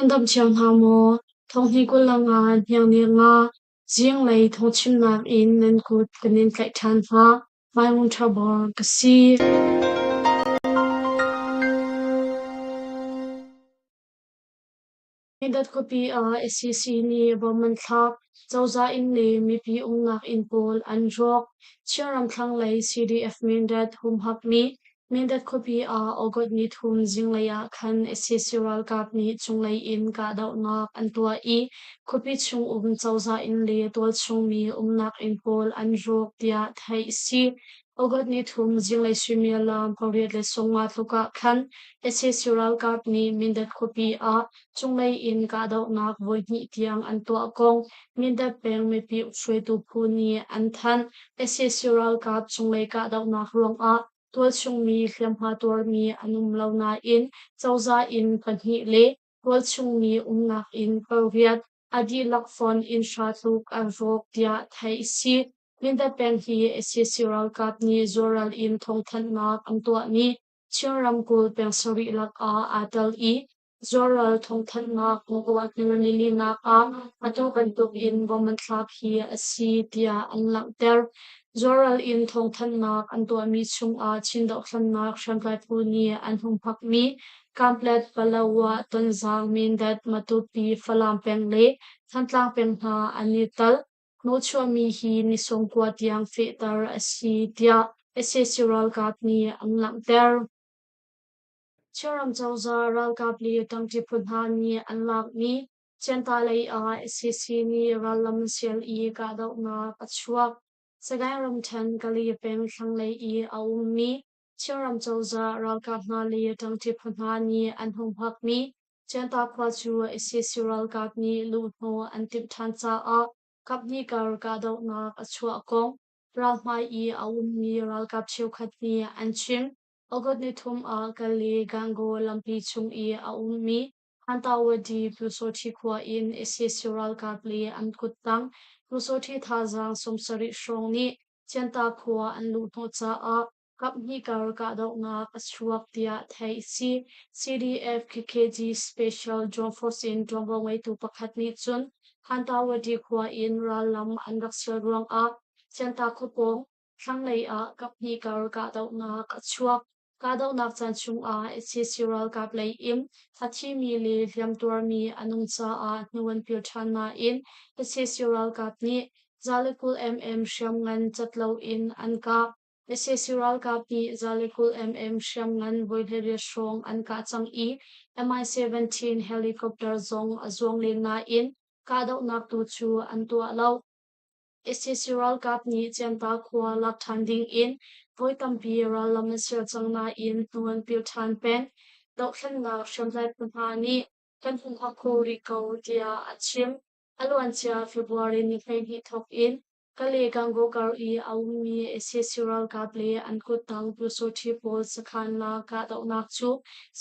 Nan dam cio hna maw? Thonghni 25 hniangni nga zinglei thawngchimnak in nan kut kan in tlaih ṭhan hna. Maimun Ṭhabor ka si. Mindat khuapi ah sac nih bom an thlak. Cozah inn le mipi umnak inn pawl an rawk. Chinram thlanglei CDF Mindat humhak nih Mindat khuapi ah August 3 zinglei ah khan sac ralkap nih cunglei in kahdohnak an tuah i khuapi chung um cozah inn le tualchung mi umnak inn pawl an rawk tiah theih a si. August 3 zinglei suimilam 8:50 tluk ah khan sac ralkap nih Mindat khuapi ah cunglei in kahdohnak voihnih tiang an tuah kong Mindat peng mipi hruaitu phu nih an thanh. Sac ralkap cunglei kahdohnak ruangah tualchung mi hliamhma tuarmi an um lo nain cozah inn pahnih le tualchung mi umnak inn pariat a dihlak fonh inn hra tluk an rawk tiah theih a si. Mindat peng hi sac ralkap nih zuaral in thawngthanhnak an tuahmi Chin ramkulh peng sarih lakah aa tel i zuaral thawngthanhnak tuahtu nilinak ah atu bantuk in bom an thlak hi a si tiah an langhter. Zuaral in thawngthanhnak an tuahmi chungah Chin dohthlennak hriamtlai phu nih an humhakmi Kamplet, Palawa, Tonzang, Mindat, Matupi, Falam peng le Thantlang peng hna an i tel. Hnawhchuahmi hi ni 90 tiang fehter a si tiah sac ralkap nih an langhter. Chinram cozah ralkap le ṭangṭi phu hna nih an lakmi Cianta lei ah sac nih rallam sial i kahdohnak a chuak. Sagaing ramṭhen Kali peng thlanglei i a ummi Chinram cozah ralkap hna le ṭangṭi phu hna nih an humhakmi Cianta khua cu sac ralkap nih luhhnawh an timh ṭhan caah kaphnih kar kahdohnak a chuah kong ralhmai i a ummi ralkap cheukhat nih an chim. August 3 ah Kale Gangaw lampi chung i a ummi Hantawady Pyusawhti khua in sac ralkap le an kuttang Pyusawhti thazaang 70 hrawng nih Cianta khua an luhhnawh caah kaphnih kar kahdohnak a chuak tiah theih a si. CDF KKG Special Joint Force in ṭuanvo ngeitu pakhat nih cun Hantawady khua in rallam an rak sial ruangah Cianta khuapawng thlanglei ah kaphnih kar kahdohnak a chuak. Kahdohnak caan chungah sac ralkap lei in a thimi le hliamtuarmi an um caah hnu an pil ṭhan nain sac ralkap nih 120 mm hriamngan cat loin an kah. Sac ralkap nih 120 mm hriamngan voi 18 hrawng an kah cang i Mi-17 helicopter zong a zuang len nain kahdohnak tu cu an tuah lo. Sac ralkap nih Cianta khua lak ṭhan dingin voi tampi rallam an ser cang nain hnu an pil ṭhan peng. Dohthlennak hriamtlai phu hna nih kan humhak kho rih ko tiah a chim. A luancia February ni 12 thawk in Kale Gangaw kar i a ummi sac ralkap le an kuttang Pyusawhti pawl sakhan lak kahdohnak cu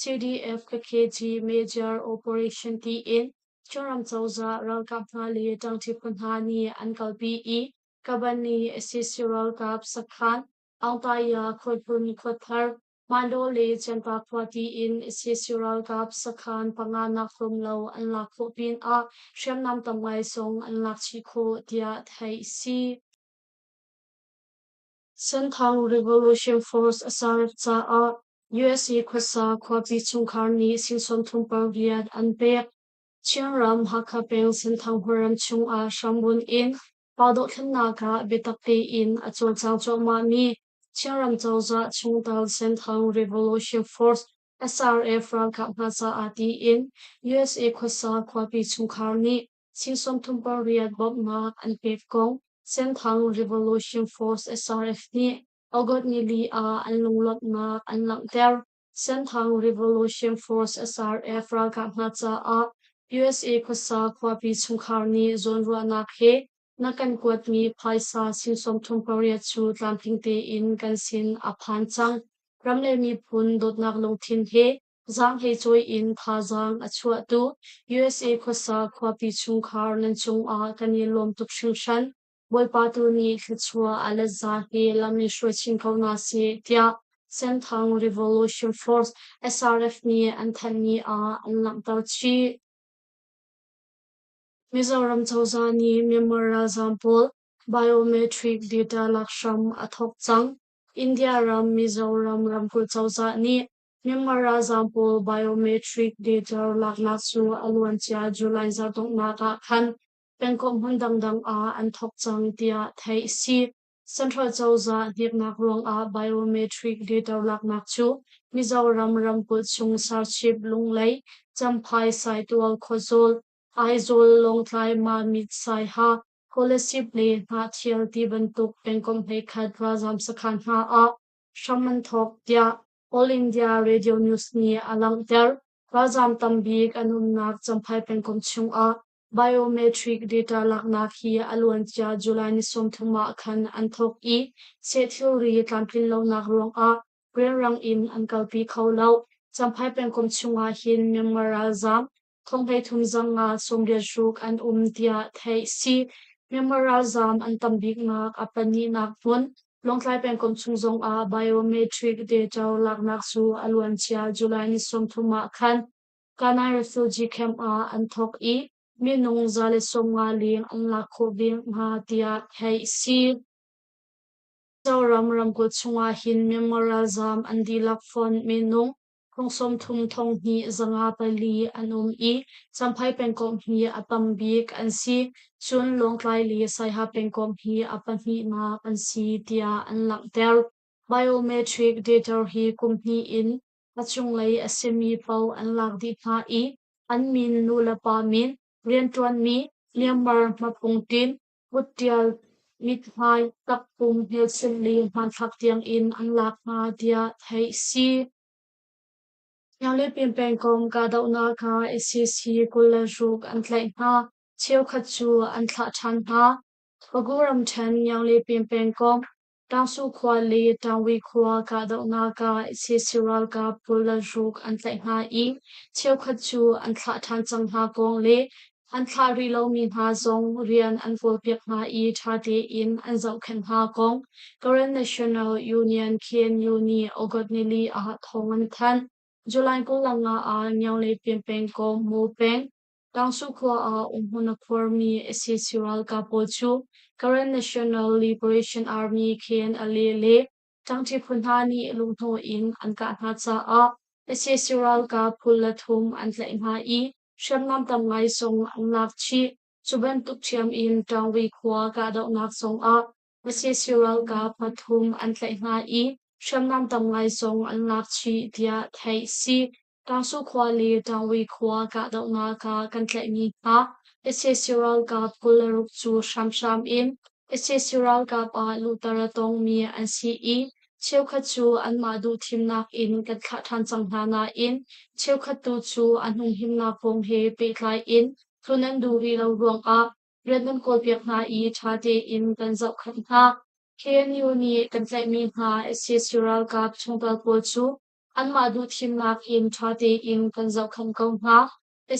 CDF KKG Major Operation tiin Chinram cozah ralkap hna le ṭangṭi phu hna nih an kalpi i Kabani sac ralkap sakhan Aungtaya khuahlun khuathar Mandaw le Cianpa khua tiin sac ralkap sakhan panganak tlawm lo an lak khawh pinah hriamnam tam ngai zong an lak chih khawh tiah theih a si. Senthang Revolution Force a ser caah USA khuasa khuapi chungkhar nih sing 38 an pek. Chinram Hakha peng Senthang khuaram chungah hrambunh in pa dohthlennak ah biatak tein a cawlcang cuahmahmi Chinram cozah chungtel Senthang Revolution Force SRF ralkap hna caah tiin USA khuasa khuapi chungkhar nih sing 38 bawmhnak an pek kong Senthang Revolution Force SRF nih August 4 ah an lunglawmhnak an langhter. Senthang Revolution Force SRF ralkap hna caah USA khuasa khuapi chungkhar nih zawnruahnak he na kan kuatmi phaisa sing 38 cu tlamtling tein kan sin a phan cang. Ram le miphun dawtnak lungthin he zaanghlei cawi in thazaang a chuahtu USA khuasa khuapi chungkhar nan cungah kan i lawm tuk hringhran. Bawipa tu nih thluachuah a letza hi lam in hruai chin ko hna seh tiah Senthang Revolution Force SRF nih an thanhmi ah an langhter chih. Mizoram cozah nih Myanmar ralzaam pawl biometric data lak hram a thawk cang. India ram Mizoram ramkulh cozah nih Myanmar ralzaam pawl biometric data laknak cu a luancia July zarh donghnak ah khan pengkomh hmun dangdang ah an thawk cang tiah theih a si. Central cozah hneknak ruangah biometric data laknak cu Mizoram ramkulh chung Serchhip, Lunglei, Champhai, Saitual, Khawzawl, Aizawl, Lawngtlai, Mamit, Saiha, Kolasib le Hnahthial ti bantuk pengkomh 11 ralzaam sakhan hna ah hram an thawk tiah All India Radio News nih a langhter. Ralzaam tambik an umnak Champhai pengkomh chungah biometric data laknak hi a luancia July ni 30 ah khan an thawk i seh thilri tlamtlin lonak ruangah rianrang in an kalpi kho lo. Champhai pengkomh chungah hin Myanmar ralzaam 33 586 an um tiah theih si. Myanmar ralzaam an tam biknak a pahnihnak hmun Lawngtlai pengkomh chung zongah biometric data laknak cu a luancia July ni 30 ah khan Kanai refugee camp ah an thawk i minung 150 leng an lak khawh ve hna tiah theih si. Mizoram ramkulh chungah hin Myanmar ralzaam an dihlak fonh minung 30 254 an um i Champhai pengkomh hi a tam bik an si. Cun Lawngtlai le Saiha pengkomh hi a pahnihnak an si tiah an langhter. Biometric data hi kum hnih in a cunglei a simi paoh an lak dih hna i an min, nulepa min, rianṭuanmi, Myanmar hmapungṭin, kutṭial, mithmai, takpum hmelchunh le hmanthlak tiangin an lak hna tiah theih si. Hniarlepin pengkomh kahdohnak ah sac 26 an tlaih hna, cheukhat cu an thlah ṭhan hna. Pagu ramṭhen Hniarlepin pengkomh Tangsu khua le Tangwi khua kahdohnak ah sac ralkap 26 an tlaih hna i cheukhat cu an thlah ṭhan cang hna kong le an thlah rih lomi hna zong rian an kawlpiak hna i ṭha tein an zohkhenh hna kong Karen National Union KNU nih August nili ah thawng an thanh. July 25 ah Ngianglepin pengkomh Mu peng Tangsu khua ah umhmun a khuarmi sac ralkap pawl cu Karen National Liberation Army KNLA le ṭangṭi phu hna nih lunghnawh in an kah hna caah sac ralkap 23 an tlaih hna i hriamnam tam ngai zong an lak chih. Cu bantuk ṭhiam in Ṭangwi khua kahdohnak zongah sac ralkap pathum an tlaih hna i hriamnam tam ngai zong an lak chih tiah theih a si. Tangsu khua le Ṭangwi khua kahdohnak ah kan tlaihmi hna sac ralkap 26 cu hramhram in sac ralkap ah luhter a tongmi an si i cheukhat cu anmah duhthimnak in kan thlah ṭhan cang hna nain cheukhat tu cu a hnung-himnak kong he pehtlai in tlun an duh rih lo ruangah rian kan kawlpiak hna i ṭha tein kan zohkhenh hna. KNU nih kan tlaihmi hna sac ralkap chungtel pawl cu anmah duhthimnak in ṭha tein kan zohkhenh ko hna.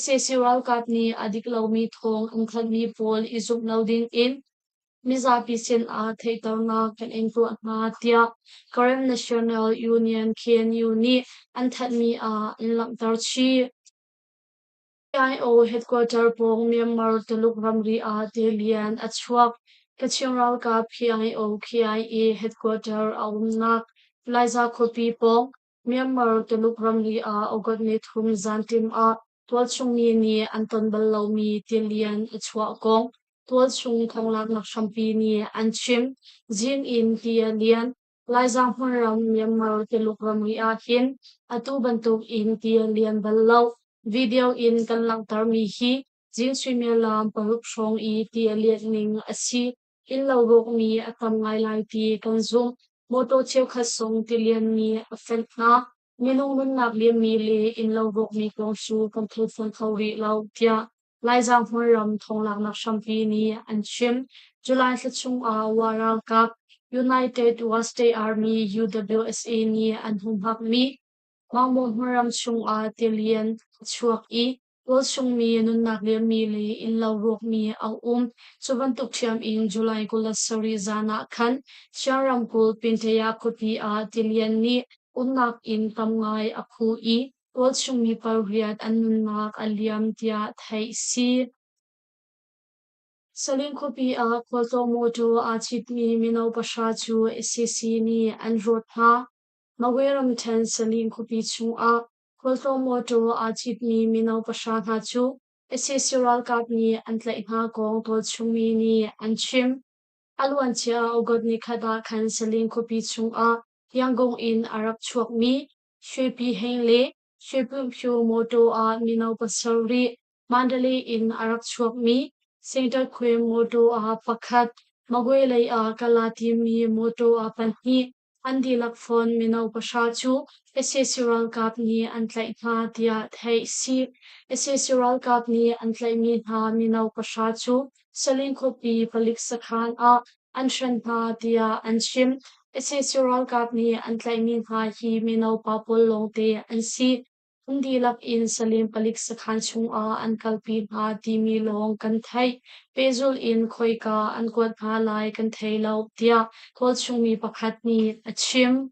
Sac ralkap nih a dik lomi thawng an thanhmi pawl i zumh lo dingin mizapi sinah theihternak kan in tuah hna tiah Karen National Union KNU nih an thanhmi ah an langhter chih. KIO headquarter pawng Myanmar Tuluk ramri ah tilian a chuak. Kachin ralkap KIO KIA headquarter a umnak Laiza khuapi pawng Myanmar Tuluk ramri ah August ni thum zanṭim ah tualchung mi nih an ton bal lomi tilian a chuah kong tualchung thonglaknak hrampi nih an chim. Zing in ti a lian. Laiza hmunram Myanmar Tuluk ramri ah hin atu bantuk in ti a lian bal lo. Video in kan langhtermi hi zing suimilam 6 hrawng i ti a lianh ning a si. Innlo rawkmi a tam ngai lai ti kan zumh. Mawtaw cheukhat zong tilian nih a fenh hna. Minung nunnak liammi le innlo rawkmi kong cu kan thei fawn kho rih lo, tiah Laiza hmunram thawnglaknak hrampi nih an chim. July thla chung ah Wa ralkap United Wa State Army UWSA nih an humhakmi Mangmaw hmunram chung ah tilian a chuak i tualchungmi nunnak liammi le innlo rawkmi a um. Cu bantuk ṭhiam in July 27 zan ah khan Shan ramkulh Pintaya khuapi ah tilian nih umnak inn tam ngai a khu i tualchungmi pariat an nunnak a liam tiah theih a si. Saling khuapi ah khualtlawng mawṭaw aa citmi mino pahra cu sac nih an rawt hna. Magwe ramṭhen Saling khuapi chungah khualtlawng mawṭaw aa citmi mino pahra hna cu sac ralkap nih an tlaih hna kong tualchung mi nih an chim. A luancia August nikhat ah khan Saling khuapi chungah Yangon in a rak chuakmi Shwepi Heng le Shwepunphyu mawṭaw ah mino pasarih Mandalay in a rak chuakmi Singtakhwe mawṭaw ah pakhat, Magwe lei ah Kala timi mawṭaw ah pahnih, an dihlak fawn mino pahra cu sac ralkap nih an tlaih hna tiah theih si. Sac ralkap nih an tlaihmi hna mino pahra cu Saling khuapi palik sakhan ah an hren hna tiah an chim. Sac ralkap nih an tlaihmi hna hi mino pa pawl lawngte an si. An dihlak in Salim palik sakhan chungah an kalpi hna timi lawng kan theih. Pehzulh in khoika an kuat hna lai kan thei lo, tiah tualchungmi pakhat nih a chim.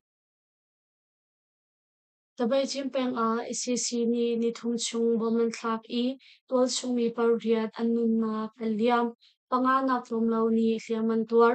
Tabaicin peng ah sac nih nithum chung bom an thlak i tualchungmi pariat an nunnak a liam. Panganak tlawm lo nih hliam an tuar.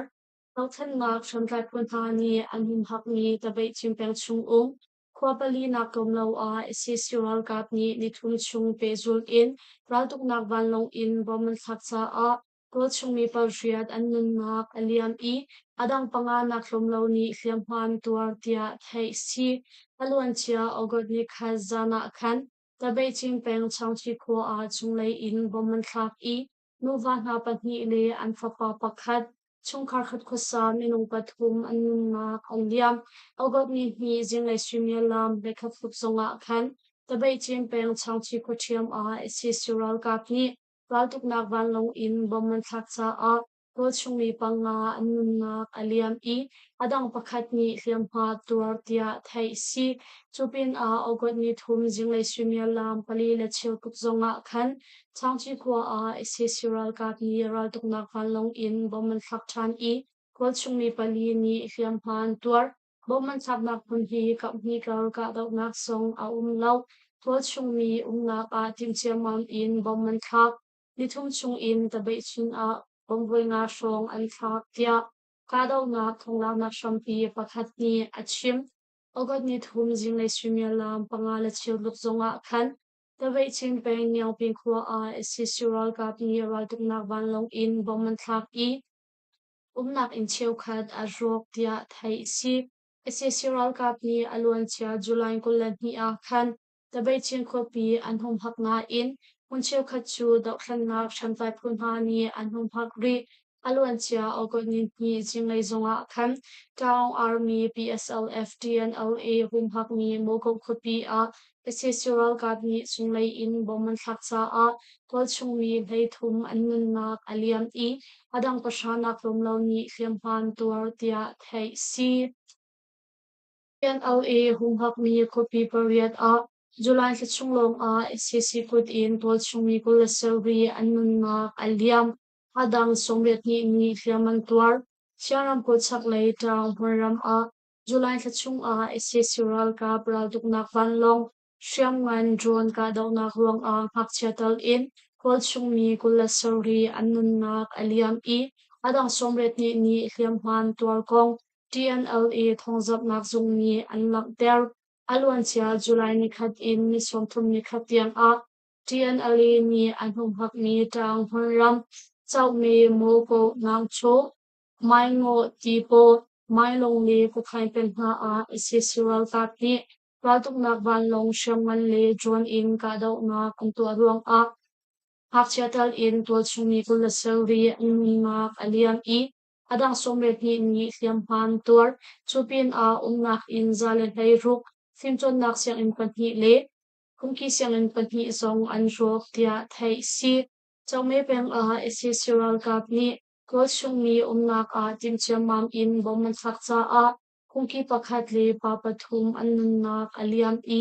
Dothlennak hriamtlai phu hna nih an humhakmi Tabaicin peng chungum Khua palinak tlawm lo ah sac ralkap nih nithum chung pehzulh in raltuknak vanlawng in bom an thlak caah tualchungmi pariat an nunnak a liam i a dang panganak tlawm lo nih hliamhma an tuar tiah theih si. A luancia August nikhat zan ah khan Tabeicing peng Changchi khua ah cunglei in bom an thlak i nuva hna pahnih le an fapa pakhat, chungkhar khat khuasa minung pathum an nunnak an liam. August ni hnih zinglei suimilam hlekhat tluk zongah khan Tabeicin peng Changchi khua ṭhiam ah sac ralkap nih raltuknak vanlawng in bom an thlak caah tualchungmi panga an nunnak a liam i a dang pakhat nih hliamhma tuar tiah theih si. Cu pinah August ni thum zinglei suimilam pali le cheu tluk zongah khan Changchi khua ah sac ralkap nih raltuknak vanlawng in bom an thlak ṭhan i tualchungmi pali nih hliamhma an tuar. Bom an thlaknak hmun hi kaphnih kar kahdohnak zong a um lo. Tualchungmi umnak ah timh ciammam in bom an thlak. Nithum chungin Tabeihchin ah bomvoi nga hrawng an thlak tiah kahdohnak thonglaknak hrampi pakhat nih a chim. August nithum zinglei suimilam panga le cheu tluk zongah khan Tabeihchin peng Ngiangping khua ah sac ralkap nih raltuknak vanlawng in bom an thlak i umnak inn cheukhat a rawk tiah theih a si. Sac ralkap nih a luancia July 22 ah khan Tabeichin khuapi an humhak nain hmun cheukhat cu dohthlennak hriamtlai phu hna nih an humhak rih. A luancia August nihnih zinglei zongah khan Town Army PSLF TNLA humhakmi Mogok khuapi ah sac ralkap nih cunglei in bom an thlak caah tualchung mi 33 an nunnak a liam i a dang pahra nak tlawm lo nih hliamhma an tuar tiah theih si. TNLA humhakmi khuapi pariat ah July thla chung lawngah sac kut in tualchungmi 27 an nunnak a liam. A dang 82 nih hliam an tuar. Chin ramkulh chaklei Taung hmunram ah July thla chungah sac ralkap raltuknak vanlawng hriamngan drone kahdohnak ruangah ngakchia tal in tualchungmi 27 an nunnak a liam i a dang 82 nih hliamhma an tuar kong TNLA thawngzamhnak zung nih an langhter. A luancia July nikhat in ni 30 nikhat tiangah TNLA nih an humhakmi Taung hmunram Caukme Mawko Naungcho Maingaw Tipaw Mailong le Kukhain peng hna ah sac ralkap nih raltuknak vanlawng hriamngan le drone in kahdohnak an tuah ruangah ngakchia tal in tualchungmi 27 an nunnak a liam i a dang 82 nih hliamhma an tuar. Cu pinah umnak inn 116, fimcawnnak sianginn pahnih le phungki sianginn pahnih zong an rawk tiah theih a si. Cangme peng ah sac ralkap nih tualchungmi umnak ah timh ciammam in bom an thlak caah phungki pakhat le pa pathum an nunnak a liam i.